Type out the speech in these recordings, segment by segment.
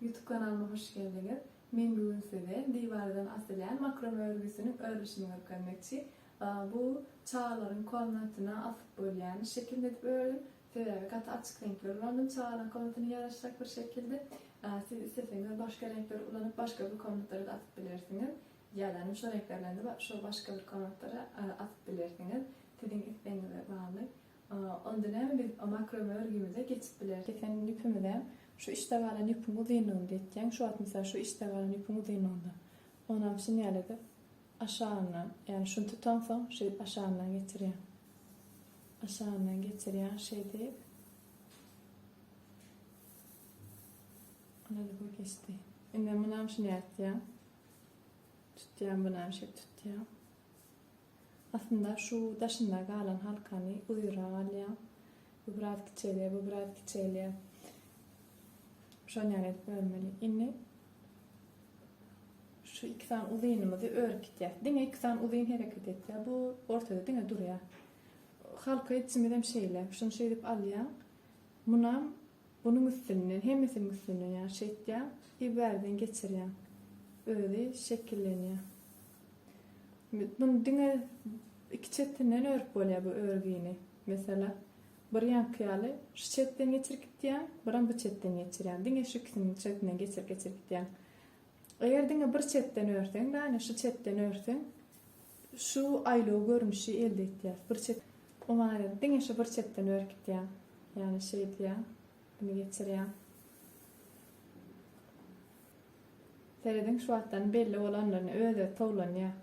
Youtube kanalyma hoş geldiňiz. Men bu gün size diwardan asylýan makrome örgüsiniň örülişini görkezmekçi. Bu çagalaryň komnatyna asyp bolýan şekilde edip ördüm. Sebäbi gaty açyk reňkler ulandym çagalaryň komnatyna ýaraşjak bir şekilde. Siz isleseňiz başga reňkleri ulanyp başga bir komnatlara-da asyp bilersiňiz. Ýa-da şo reňkler bilen-de şo başga bir komnatlara asyp bilersiňiz. Siziň islegiňize bagly. Onda näme biz makrome örgimize geçip bileris. Kesen ýüpümizem şu içde galan ýüpüň uzynlygynda etýäň. Şu wagt mysal şu içde galan ýüpüň uzynlygynda. Onam şuny ýaly edip aşagyndan, ýagny şuny tutaňsoň şeýdip aşagyndan geçirýäň. Aşagyndan geçirýäň şeýdip. Ine bu geçdi. Indi munam şuny ýaly etýäň. Tutýaň bunam şeýdip tutýaň. Aslynda şu daşynda galan halkany uzynrak alýaň. Bu biraz kiçelýär, bu biraz kiçelýär. Şony ýaly edip örmeli. Indi şu iki sany uzynymyzy örüp gitýäs. Diňe iki sany uzyn hereket etýär. Bu ortada diňe durýar. Halka edişimizem şeýle. Şuny şeýdip alýaň. Munam bunuň üstünden, hemmesiniň üstünden ýaly şeýtýäň. Bir bärden geçirýäň. Özi şekillenýär. Muny diňe iki çetinden örüp bolýar bu örgini. Meselem, bir ýaňky ýaly şu çetden geçirip gitýäň, biram bu çetden geçirýäň. Diňe şu ikisiniň çetinden geçirip geçirip gitýäň. Eger diňe bir çetden örseň, däne şu çetden örseň, şu aýlaw görnüşi elde etýäs. Bir çet o manyda diňe şu bir çetden örüp gitýäň. Ýagny şeýdýäň, bunu geçirýäň. Serediň şu wagtdan belli bolanlaryny öz-özi towlanýar.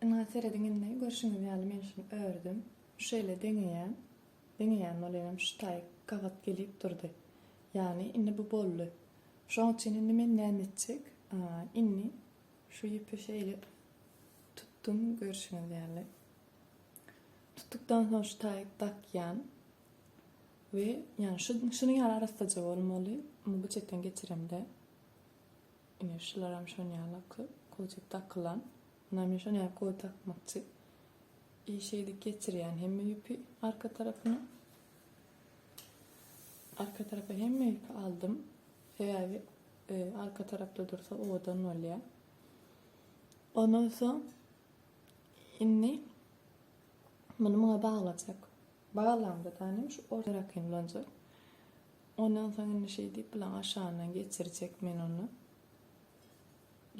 Ynha serediň indi görşüňiz ýaly men şuny ördüm. Şeýle deňeýän. Deňeýän bolýanam şu taý gabat gelip durdy. Ýagny indi bu boldy. Şoň üçin indi men näme etjek? Indi şu ýüpi şeýle tutdum görşüňiz ýaly. Tutdukdan soň şu taýy dakýan we ýagny şu şunuň ýaly arassaja bolmaly. Muny bu çetden geçiremde ine şularam şonuň ýaly gowjak dakylan. Munam men şonuň ýaly gowy dakmakçy. I şeýdip geçirýän hemme ýüpi arka tarapyna. Arka tarapa hemme ýüpi aldym. Sebäbi e, arka tarapda dursa owadan bolýar. Ondan soň Indi muny muňa baglajak. Baglamda danym şu ortarakyny ulanjak. Ondan soň indi şeý diýip bulaň aşagyndan geçirjek men ony.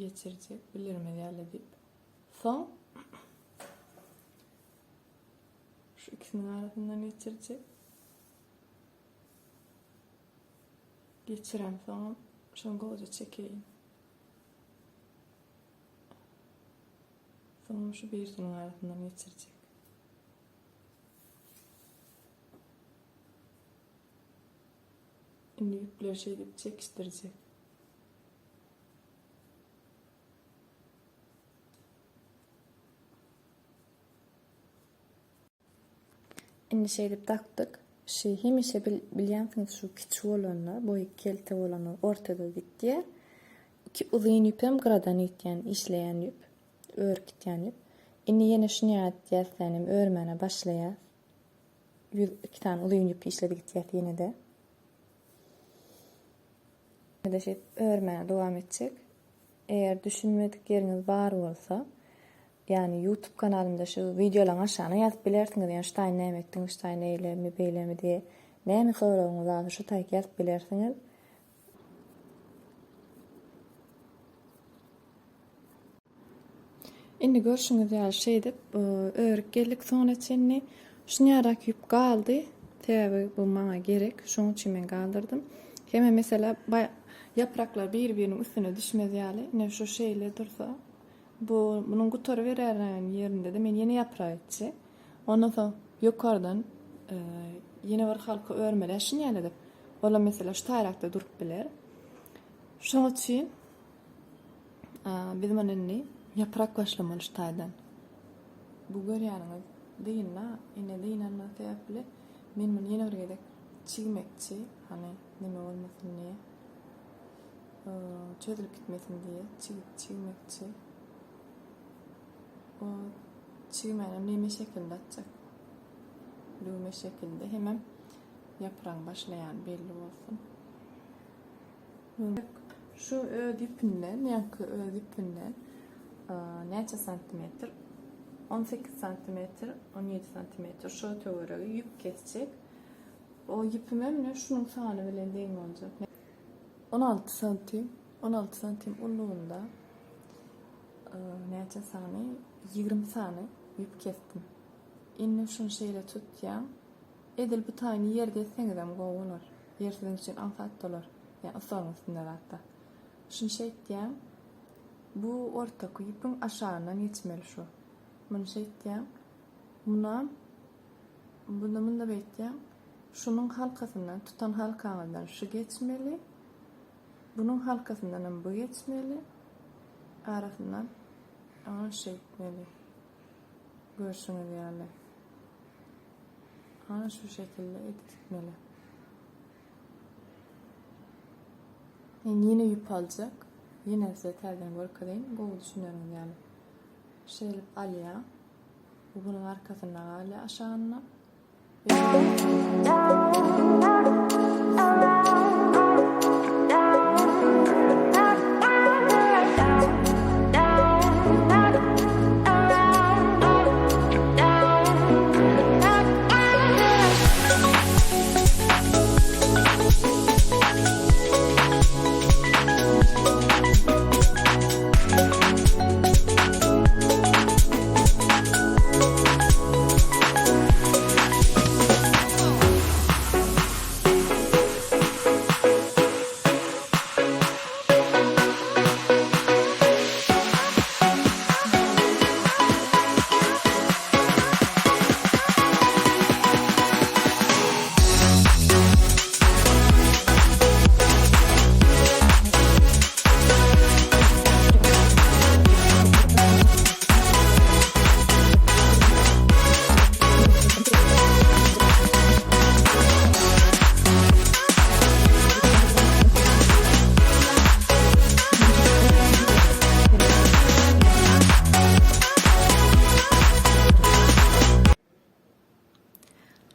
Geçirjek bildirmez ýaly diýip. Soň şu ikisiniň arasyndan geçirjek. Geçirem soňam şony gowja çekeýin. Soňam şu birisiniň arasyndan geçirjek. Indi ýüpleri şeýdip çekişdirjek. Indi şeýdip dakdyk. Şu hemişe bilýänsiňiz şu kiçi bolanda, boýy kelte bolanda ortada gitýär. Iki uzyn ýüpem gyradan gitýän, işleýän ýüp, örüp gitýän ýüp. Indi ýene şuny ýatýas, ýagny örmäne başlaýas. 102 sany uzyn ýüp işledip gitýäs ýene-de. Ýene-de şeýdip örmäne dowam etjek. Eger düşünmedik ýeriňiz bar bolsa, Ýagny youtube kanalymda şu wideolaryň aşagyna ýazyp bilersiňiz ýagny şu taýy näme etdiň şu taýy eýlemi beýlemi diýe näme soragyňyz barsa şu taýy ýazyp bilersiňiz. Indi görşüňiz ýaly şeýdip örüp geldik soňuna çenli. Şunýarak ýüp galdy. Sebäbi bu maňa gerek. Şonuň üçin men galdyrdym. Hemem mesela ýapraklar bir-biriniň üstüne düşmez ýaly ine şu şeýle dursa Bu munuň gutaryberýän ýerinde-de men ýene ýaprak etjek. Ondan soň ýokardan e, Ýene bir halka örmeli şuny ýaly edip. Olam mesela şu taýrakda durup biler. Şoň üçin biz muny indi ýaprak başlamaly şu taýdan. Bu görýäniňiz dynna, ine dynandan sebäpli men muny ýene bir gezek çigmekçi, hany neme bolmasyn diýe. Çözülip gitmesin diýe çigip çigmekçi. O çigmänem neme şekilinde atjak. Düwme şekilinde hemem ýapragyň başlaýany belli bolsun. Şu öz ýüpünden, ýaňky öz ýüpünden näçe santimetr? 18 santimetr, 17 santimetr şo töweregi ýüp kesjek. O ýüpümem ine şunuň sany bilen deň boljak. 16 santim, 16 santim ululygynda näçe sany? 20 sany ýüp kesdim. Indi şuny şeýle tutýaň. Edil bu taýyny ýerde etseňizem gowy bolar. Ýer siziň üçin aňsat bolar. Ýa stoluň üstünde zatda. Şuny şeýtýäň. Bu ortaky ýüpüň aşagyndan geçmeli şu. Muny şeýtýäň. Munam bunda munda beýtýäň. Şunuň halkasyndan tutan halkaňyzdan şu geçmeli. Bunuň halkasyndanam bu geçmeli. Arasyndan ana şeýtmeli. Görşüňiz ýaly. Ana şu şekilde edip gitmeli. Men ýene ýüp aljak. Ýene size täzeden görkezeýin, gowy düşüneriňiz ýaly. Şeýlip alýar. Bu bunuň arkasynda galýar aşagynda.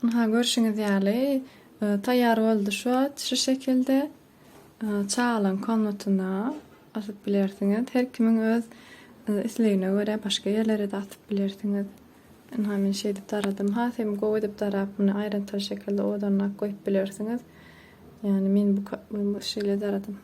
Ynha görşüňiz ýaly taýýar boldy şu wagt şu şekilde çagalaryň komnatyna asyp bilersiňiz. Her kimiň öz islegine görä başga ýerlere-de asyp bilersiňiz. Ynha men şeýdip daradym. Has hem gowy edip darap muny aýryntyly şekilde owadanlap goýup bilersiňiz. Ýagny men bu şeýle daradym.